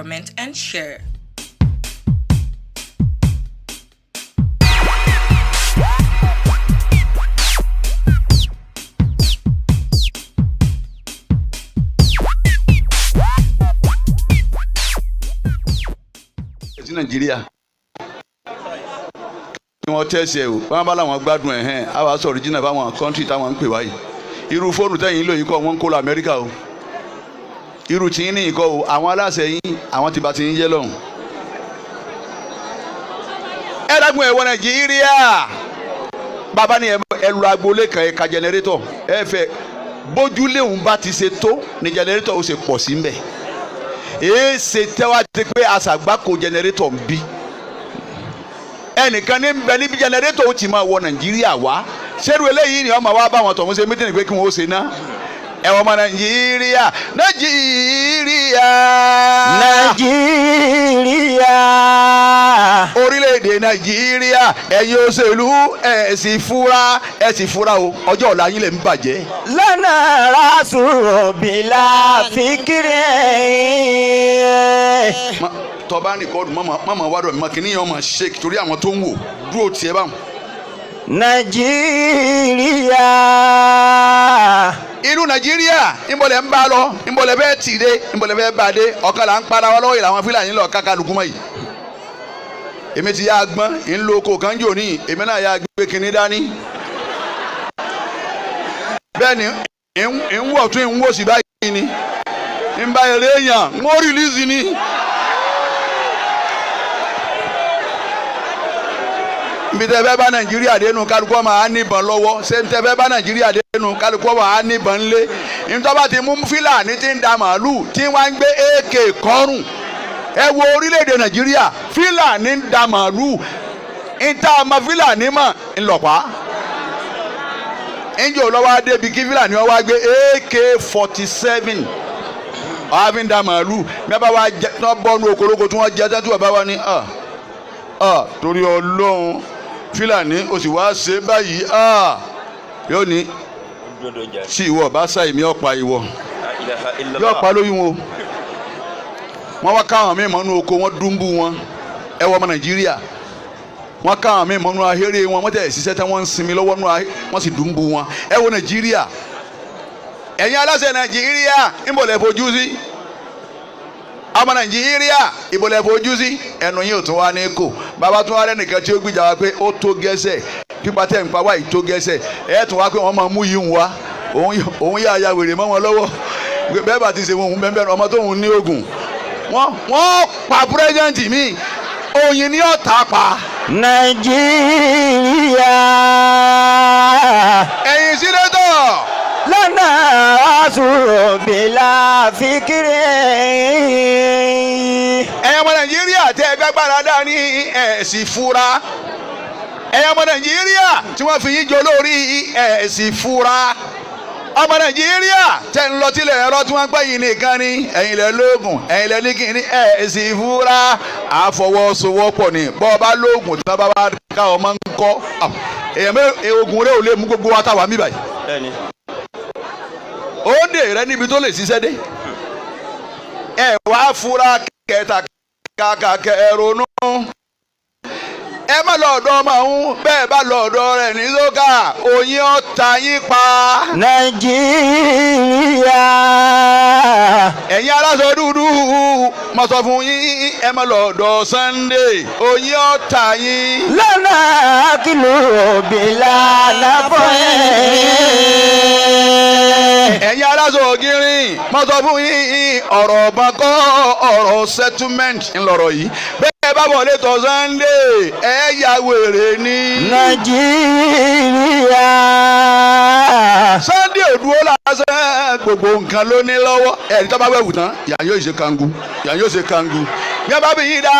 comment, and share. Sí Nàìjíríà kí wọ́n tẹ̀sí ẹ̀ o. Wọ́n bá làwọn gbádùn ẹ̀ hẹ́n, á wàá sọ original fáwọn country táwọn ń pè wáyìí. Irú fóònù tẹ̀yìn ń lò yìí kọ́ wọ́n ń kó lọ Amẹ́ríkà o. Irú tí yín ní ìkọ́ o. Àwọn aláṣẹ yín, àwọn tìbà tí yín jẹ́ lọ́hùn. Ẹ dákun, ẹ wọ Nàìjíríà. Bàbá ni ẹ lu agboolé kan, ẹ ka generator, ẹ fẹ́ bójúléhùn bá ti ṣe tó ní generator ó ṣe pọ̀ sí mbẹ̀. Èé ṣe tẹ́wá ti pé aṣàgbákò generator ń bí ẹnìkan ní bẹ níbi generator ó ti máa wọ Nàìjíríà wá? Ṣerú eléyìí ni ọmọ wa bá wọn tọ̀hún ṣe meeting pé kí wọ́n ó ṣe ná. Ẹ wọ́n ọmọ Nàìjíríà, Nàìjíríà, Nàìjíríà. Orílẹ̀-èdè Nàìjíríà, ẹ̀yin òṣèlú, ẹ̀ sì fura, ẹ̀ sì fura o. Ọjọ́ ọ̀la yín lè ń bàjẹ́. لنا رأس بلا فكر. Tọba ní kóòdù mọ́mọ́ wádọ̀ mi mọ́ kí níyàn ọmọ shake torí àwọn tó ń wò dúró tiẹ̀ báwọn. Nàìjíríà. Inú Nàìjíríà, nbọlẹ̀ ń bá lọ, nbọlẹ̀ bẹ́ẹ̀ tì dé, nbọlẹ̀ bẹ́ẹ̀ bá dé. Ọ̀kan là ń para wa lọ́wọ́ yìí, làwọn Fúlàní lọ kákàlùkù mọ́ yìí. Èmi ti yá gbọ́n ń lo oko kan jò ní, èmi náà yá gbé kinní dání. Bẹ́ẹ̀ ni ń wọ̀ tún ń wò sí báyìí ni ń bá eré yàn ń wọ́n release ni. Ibi tẹ́ fẹ́ bá Nàìjíríà dénú, kálukú ọmọ á níbọn lọ́wọ́. Ṣé tẹ́ fẹ́ bá Nàìjíríà dénú, kálukú ọmọ á níbọn lé. Ntọ́ba ti mú Fúlàní tí ń da màálù tí wọ́n ń gbé AK kọ́rùn. Ẹ wo orílẹ̀-èdè Nàìjíríà, Fúlàní ń da màálù, níta ọmọ Fúlàní mọ̀ ńlọ́pàá. Ńjẹ́ olówó adébi kí Fúlàní wọ́n wá gbé AK-47 ọ̀hún fi ń da màálù mẹ́bàá wa jẹ tí wọ́n bọ́ nu okoroko tí wọ́n jẹ tí wọ́n bá wà ní torí Ọlọ́run, Fúlàní o sì wá ṣe báyìí, yóò ní tí ìwọ bá sá, èmi ọ̀pá ìwọ yóò pa lóyún o. Wọ́n wá káwọn míì mọ́nú oko, wọ́n dúnbù wọn. Ẹ wọ ọmọ Nàìjíríà, wọ́n káwọn míì mọ́nú ahéré wọn, wọ́n tẹ̀ ṣiṣẹ́ tí wọ́n ń sinmi lọ́wọ́ nú ahéré, wọ́n sì dúnbù wọn. Ẹ wọ Nàìjíríà. Ẹ̀yin aláṣẹ Nàìjíríà, níbo lẹ fojú sí? Ọmọ Nàìjíríà, ìbò lẹ fojú sí? Ẹnu yín ò tún wá ní kò. Bàbá tún wá rẹ nìkan tí ó gbìjà wá pé ó tó gẹ́sẹ̀, pípa tẹ̀ ń pa wá yìí tó gẹ́sẹ̀. Ẹ̀ tún wá pé wọ́n máa mú yìí ń wá, òun yà ya wèrè mọ́ wọn lọ́wọ́. Bẹ́ẹ̀ bá ti ṣe wọn, òun bẹ́ẹ̀ bẹ́ẹ̀ ọmọ tóun ní ogun wọ́n pa president mi, oyin ni ọ̀tá pa. Nàìjíríà. Ẹ̀yin senator. لنا رأس بلا فكر. Ẹ̀yin ọmọ Nàìjíríà tẹ́ ẹ gbàgbára dání, ẹ̀ sì fura. Ẹ̀yin ọmọ Nàìjíríà tí wọ́n fi yín jọ lórí, ẹ̀ sì fura. Ọmọ Nàìjíríà tẹ́ ń lọ tilẹ̀ ẹ̀rọ tí wọ́n ń pẹ́ yìí nìkan ni, ẹ̀yin lẹ lóògùn, ẹ̀yin lẹ ní kíní, ẹ̀ sì fura. Àfọwọ́sowọ́pọ̀ ni. Bọ́ ọ bá lóògùn tí wọ́n bá wá ká ọmọ ń kọ́ èèyàn mẹ́, oògùn rẹ ò lè mú gbogbo wa táwa mí báyìí. Ó dè rẹ níbi tó lè ṣiṣẹ́ dé. Ẹ wá fura kẹta kàkà kẹ ronú. Ẹ má lọ ọ̀dọ̀ ọmọ ọ̀hún. Bẹ́ẹ̀ bá lọ ọ̀dọ̀ rẹ̀ ní sókà, oyin ọ̀tá yín pa. Nàìjíríà. Ẹ̀yin aláṣọ dúdú, mo sọ fún yín, ẹ má lọ ọ̀dọ̀ Sunday, oyin ọ̀tá yín. لنا أكل بلا نفع. Ẹ̀yin aláṣọ ògìrìn, mo sọ fún yín, ọ̀rọ̀ ọ̀bọ̀n kọ́, ọ̀rọ̀ settlement ńlọrọ̀ yìí. Bẹ́ẹ̀ bá bọ̀ létò Sunday, ẹ ya wèrè ni. Nàìjíríà. Sunday òdúró lásán, gbogbo nǹkan ló ní lọ́wọ́. Ẹ̀rí tó bá wẹ̀wù tán, yà yóò ṣe kangu, yà yóò ṣe kangu. Bí a bá bí yín dá,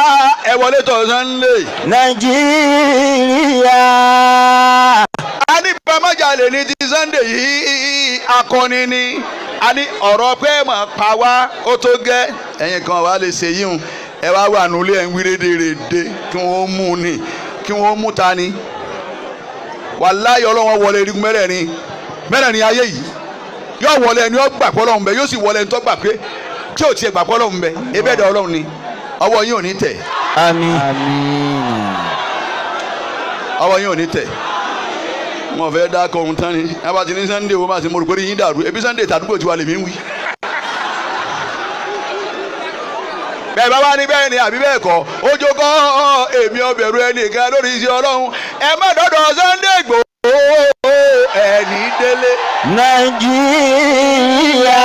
ẹ wọlé tọ̀ Sunday. Nàìjíríà. A ní bàmájàlè ní ti Sunday yìí, akọni ni. A ní ọ̀rọ̀ pé mọ̀ pa wá, ó tó gẹ́. Ẹ̀yin kan wà lè ṣe yíhun, ẹ wá wà nulẹ̀, ẹ̀ ń wí rédèrèdè kí wọ́n mú ni, kí wọ́n mú ta ni. Wàláyé, Ọlọ́wọ́n wọlé erigun mẹ́rẹ̀ẹ̀rin mẹ́rẹ̀ẹ̀rin ayé yìí, yóò wọlé ẹni ó gbà pé Ọlọ́run bẹ, yóò sì wọlé ẹni tó gbà pé Tí ò tiẹ̀ gbàgbọ́ Ọlọ́run bẹ ebe ẹ̀dá Ọlọ́run ni, ọwọ́ yín ò ní tẹ̀. Àmín. Àmín. Ọwọ́ yín ò ní tẹ̀. Wọn fẹ́ dá kọ́ ohun tán ni ẹ bá ti ní Sunday wo, bá ti mo rò pé yín dàrú. Ebi Sunday tàdúgbò tiwa lèmi ń wí. Bẹ́ẹ̀ bá wá ní bẹ́ẹ̀ ni àbí bẹ́ẹ̀ kọ́, ojú kọ́ èmi ọbẹ̀rù ẹnìkan lórí iṣẹ́ Ọlọ́run. Ẹ má dọ́dọ̀ Sunday Igboho, ẹni délé. Nàìjíríà.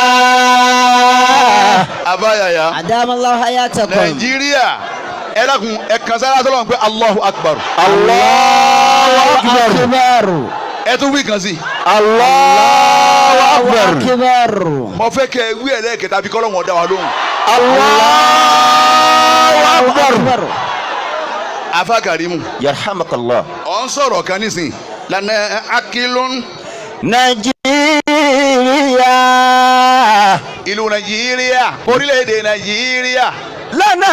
Abáyàyà. Adamallahu hayatakum. Nàìjíríà, ẹ dákun, ẹ kan sára sọlọ́run pé Allahu Akbar. Allahu Akbar. Akbar. Ẹ tún wí kan sí. Allahu Akbar. Akbar. Mo fẹ́ kẹ́ ẹ wí ẹlẹ́ẹ̀kẹta bí kọ́lọ́hún ọ̀dá wa lóhùn. Allahu Akbar. Afa Karimu. Yarhamakallah. Ọ̀ ń sọ̀rọ̀ kan nísìn lànà akilun. Nàìjíríà. Ìlú Nàìjíríà, orílẹ̀-èdè Nàìjíríà. Lánà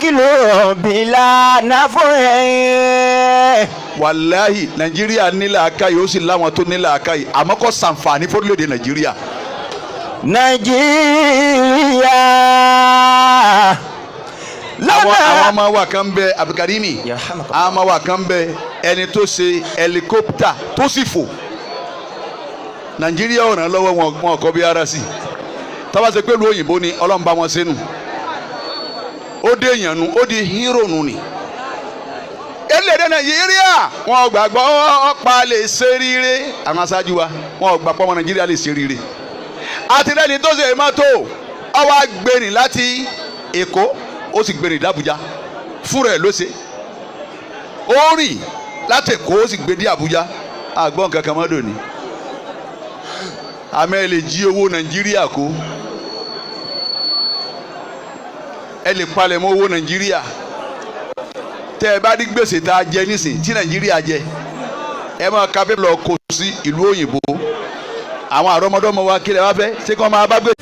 kìlọ̀ bìlà náfọ̀ ẹ̀. Wàláhì, Nàìjíríà ní làákàyè, ó sì láwọn tó ní làákàyè, àmọ́ kò sànfàní fórílẹ̀-èdè Nàìjíríà. Nàìjíríà. Àwọn Lánà. ọmọ wa kan bẹ, Abdulkarimi, àwọn ọmọ wa kan bẹ, ẹni tó ṣe ẹlikópítà tó sì fò, Nàìjíríà ò ràn lọ́wọ́ wọn, wọn kọ́ bí ara sí. Tọ́ba ṣe pé lu òyìnbó ni, Ọlọ́run bá wọn sínú, ó dé èèyàn nu, ó di hero nu ni. Elédè Nàìjíríà, wọn gbàgbọ́ ọ̀pá lè ṣe rire. Àwọn aṣáájú wa, wọn gbàgbọ́ ọmọ Nàìjíríà lè ṣe rire. Àtìlẹ́yìn tó ṣe mọ́tò, ó wá gbẹ̀rìn láti Èkó, ó sì gbẹ̀rìn d'Àbújá fúnra ẹ̀ ló ṣe. Ó rìn láti Èkó, ó sì gbé dé Àbújá. Àgbọ̀n kankan mọ́dọ̀ ni àmọ́ ẹ lè jí owó Nàìjíríà kó, ẹ lè palẹ̀ mọ́ owó Nàìjíríà. Tẹ́ ẹ bá ní gbèsè tá a jẹ nísìn tí Nàìjíríà jẹ, ẹ máa ka pépè lọ kó sí ìlú òyìnbó. Àwọn àrọ́mọdọ́mọ wa, kílẹ̀ wá fẹ́ ṣé kí wọ́n máa bá gbèsè.